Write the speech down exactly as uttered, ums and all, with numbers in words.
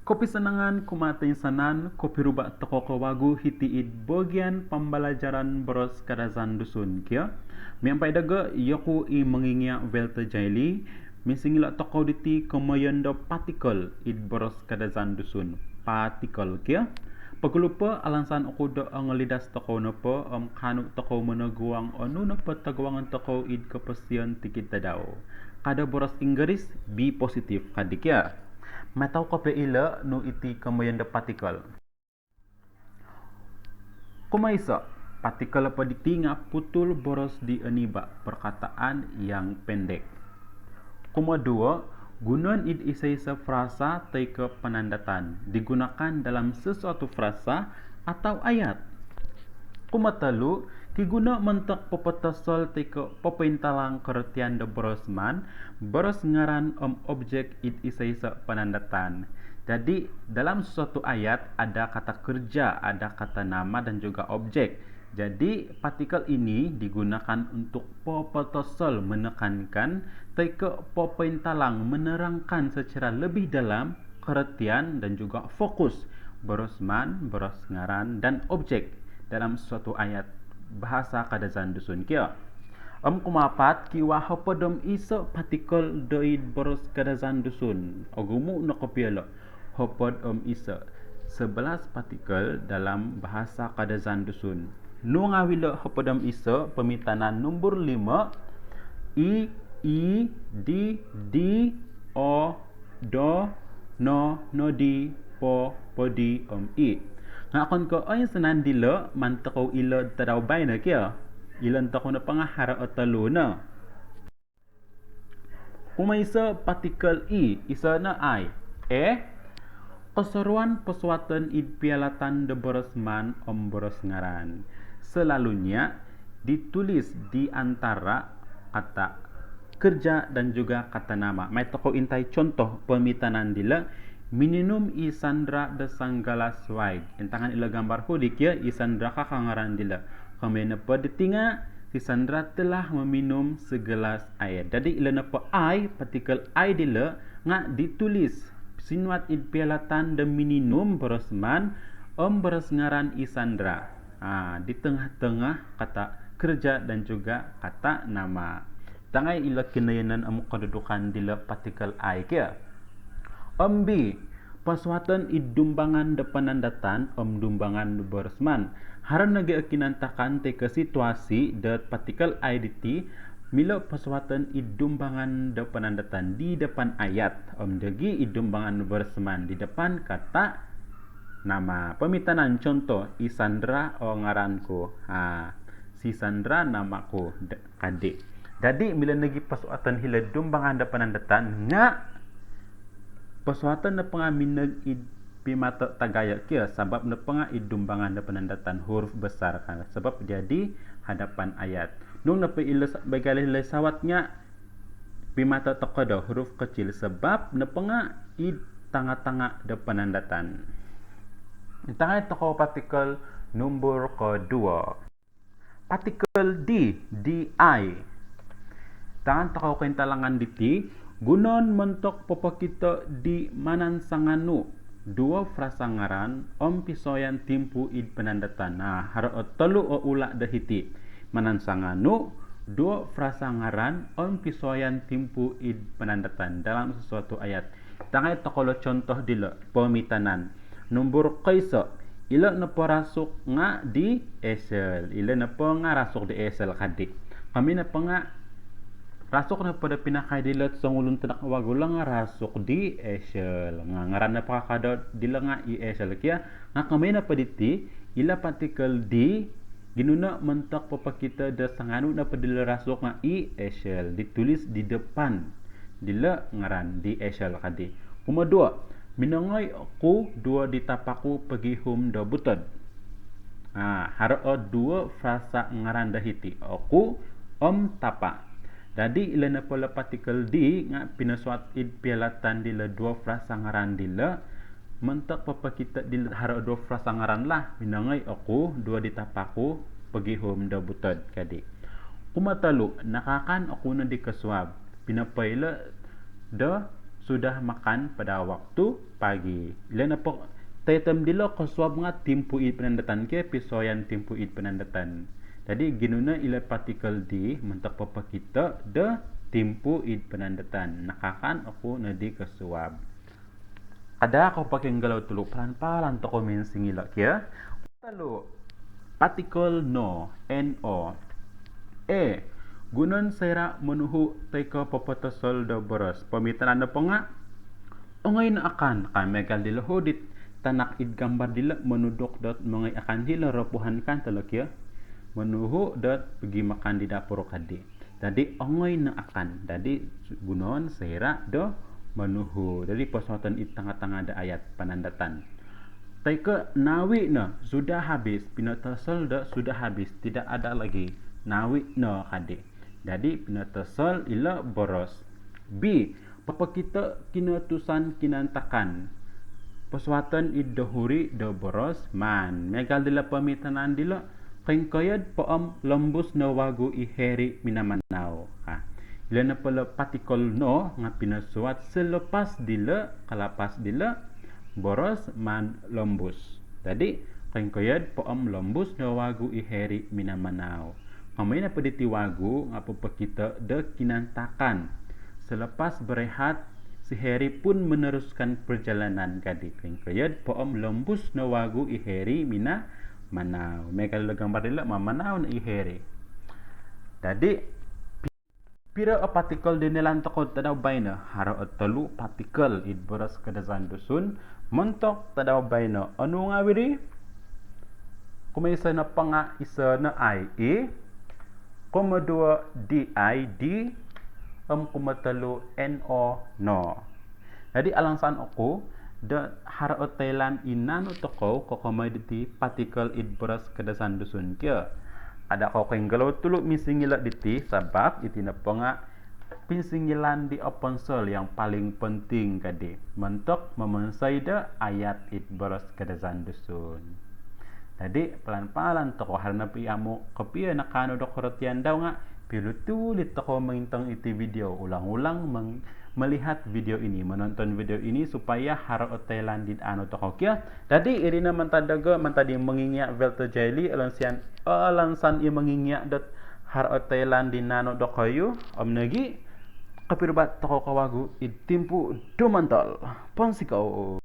Kopisanangan kumaa toinsanan, kopiruba tokou kawagu hiti id bogian pambalajaran boros Kadazandusun kio. Miampai dogo, yoku i mongingia Walter Jaili, minsingilo tokou diti komoyon do partikel id boros Kadazandusun. Partikel kio. Pogulu po, alansan oku do ongolidas tokou nopo om kaanu tokou monoguang onu nopo toguangon tokou id koposion tikid tadau. Ka do boros Inggeris, be positive kadi kio. Matau kopio ilo nu iti komoyon do partikel. Kumoiso, partikel nopo diti nga putul boros di oniba, perkataan yang pendek. Kumoduo, gunoon id iso-iso frasa toi ko penandatan, digunakan dalam sesuatu frasa atau ayat. Kumotolu, kiguno montok popotosol toi ko popointalang korotian do boros maan, boros ngaran om objek id iso-iso penandatan. Jadi, dalam sesuatu ayat ada kata kerja, ada kata nama dan juga objek. Jadi, partikel ini digunakan untuk popotosol, menekankan, toi ko popointalang, menerangkan secara lebih dalam korotian dan juga fokus boros maan, boros ngaran, dan objek dalam suatu ayat bahasa Kadazandusun kio. Om kumaapat, kiwaa hopod om iso partikel doid boros Kadazandusun. Ogumu no kopio ilo. Hopod om iso. Sebelas partikel dalam bahasa Kadazandusun. Nunu ngaavi ilo hopod om iso? Poomitanan numbur limo, i, i, di, di, o, do, no, nodi, po, podi, om i. Nga okon ko oinsanan dilo, maan tokou ilo tadau baino kio. Ilo tokou nopo nga haro o tolu no. Kumoiso partikel i, iso no i. E, kosoruan posuaton id pialatan do boros maan om boros ngaran. Selalunya ditulis di antara kata kerja dan juga kata nama. Mai tokou intai contoh poomitanan dilo, mininum i Sandra do sanggalas waig. Intangan ilo gambar ku di kio, i Sandra kaka ngaran dilo. Komoyon nopo diti nga, si Sandra telah meminum segelas air. Jadi, ilo nopo i, partikel i dilo, nga ditulis, sinuat id pialatan do mininum boros maan om boros ngaran i Sandra. Ah, di tengah-tengah kata kerja dan juga kata nama. Tangai ilo kinoyonon om kedudukan dilo partikel i kio. Om bi, posuaton id dumbangan do penandatan om dumbangan do boros maan. Haro nogi o kinaantakan toi ko situasi do partikel i diti milo posuaton id dumbangan do penandatan di depan ayat, om nogi id dumbangan do boros maan di depan kata nama. Poomitanan contoh, i Sandra o ngaran ku. Ha, si Sandra nama ku. Kadi. Jadi, milo nogi posuaton hilo dumbangan do penandatan nga posuaton nopo nga minog id pimato tagayo kio, sabab nopo nga id dumbangan do penandatan, huruf besar kan. Sabab dia di hadapan ayat. Nung nopo ilo sa-, bagal ilo sawat nga pimato tokou do huruf kecil, sabab nopo nga id tanga-tanga do penandatan. Intangai tokou partikel numbur koduo. Partikel di, di. Tangan tokou kointalangan diti, gunoon montok popokito di manansanganu duo frasa ngaran om pisoyan timpu id penandatan. Nah, haro o tolu o ula do hiti. Manansanganu duo frasa ngaran om pisoyan timpu id penandatan dalam sesuatu ayat. Tangai tokou ilo contoh dilo, poomitanan. Numbur koiso, ilo nopo rasuk nga di esel. Ilo nopo nga rasuk di esel kadi. Komi nopo nga rasuk nopo do pinakai dilo songulun tanak wagu lo nga rasuk di esel. Nga ngaran nopo kaka do dilo nga i esel kio. Nga komi nopo diti, ilo partikel di, ginuno montok popokito do sanganu nopo dilo rasuk nga i esel. Ditulis di depan dilo ngaran di esel kadi. Kumoduo, minongoi oku duo di tapa ku pogihum do butod. Ha, haro o duo frasa ngaran do hiti, oku om tapa. Dadi, ilo nopo ilo partikel di nga pinosuat id pialatan dilo duo frasa ngaran dilo, montok popokito dilo haro o duo frasa ngaran lah, minongoi oku duo di tapa ku pogihum do butod kadi. Kumotolu, nakaakan oku no di kosuab. Pinopoilo do sudah makan pada waktu pagi. Ilo nopo taitom dilo kosuab nga timpu id panandatan kio, pisoyan timpu id panandatan. Jadi ginuno ilo partikel di montok popokito do timpu id panandatan. Nakakan oku nodi kosuab. Kada ko pakai galau tulu, palan-palan tokou minsingilo kio. Tolu, partikel no, no. E, gunoon soira monuhu toi ko popotosol do boros. Poomitanan nopo nga ongoi no akan. Ka miagal dilo hodi tanak id gambar dilo monuduk dot mongoi akan dilo ropuhan kan tolo kio. Monuhu dot pigi makan di dapur kadi. Jadi ongoi no akan. Jadi gunoon soira do monuhu. Jadi posuaton id tanga-tanga do ayat panandatan. Toi ko nawi no, sudah habis, pinotosol do sudah habis, tidak ada lagi. Nawi no kadi. Jadi pinotosol ilo boros. B, popokito kinotusan kinantakan. Posuaton id dohuri do boros maan. Miagal dilo poomitanan dilo, koingkoyod po om lombus no wagu i Heri minamanau. Ha. Ilo nopo lo partikel no nga pinosuat selepas dilo, kalapas dilo boros maan lombus. Jadi koingkoyod po om lombus no wagu i Heri minamanau. Komoyon nopo diti wagu nga popokito do kinantakan. Selepas berehat, si Heri pun meneruskan perjalanan kadi. Koingkoyod po om lombus no wagu i Heri minamanau. Miagal dilo gambar dilo, mamanau no i Heri. Jadi piro o partikel di noilaan tokou tadau baino? Haro o tolu partikel id boros Kadazandusun montok tadau baino. Onu ngawi ri? Kumoiso nopo nga iso no I, I. Kumoduo D I, D. Om kumotolu N O, no. Jadi alansan oku do haro o toilaan i naanu tokou kokomoi diti partikel id boros Kadazandusun kio. Ada kou koinggalau tulu minsingilo diti sabab iti nopo nga pinsingilaan di oponsol yang paling penting kadi montok momonsoi do ayat id boros Kadazandusun. Jadi palan-palan tokou, haro nopo i amu kopio nakaanu do korotian dau nga pilutulit tokou mongintong iti video, ulang-ulang meng-, melihat video ini, menonton video ini supaya haro o toilaan di aanu tokou kio. Jadi iri no mantad dogo, mantad di Mongingia Velto Jaili, alansan, alansan i Mongingia dot haro o toilaan di naanu dokoyu, om nogi kopiruba tokou kawagu id timpu dumontol. Pounsikou.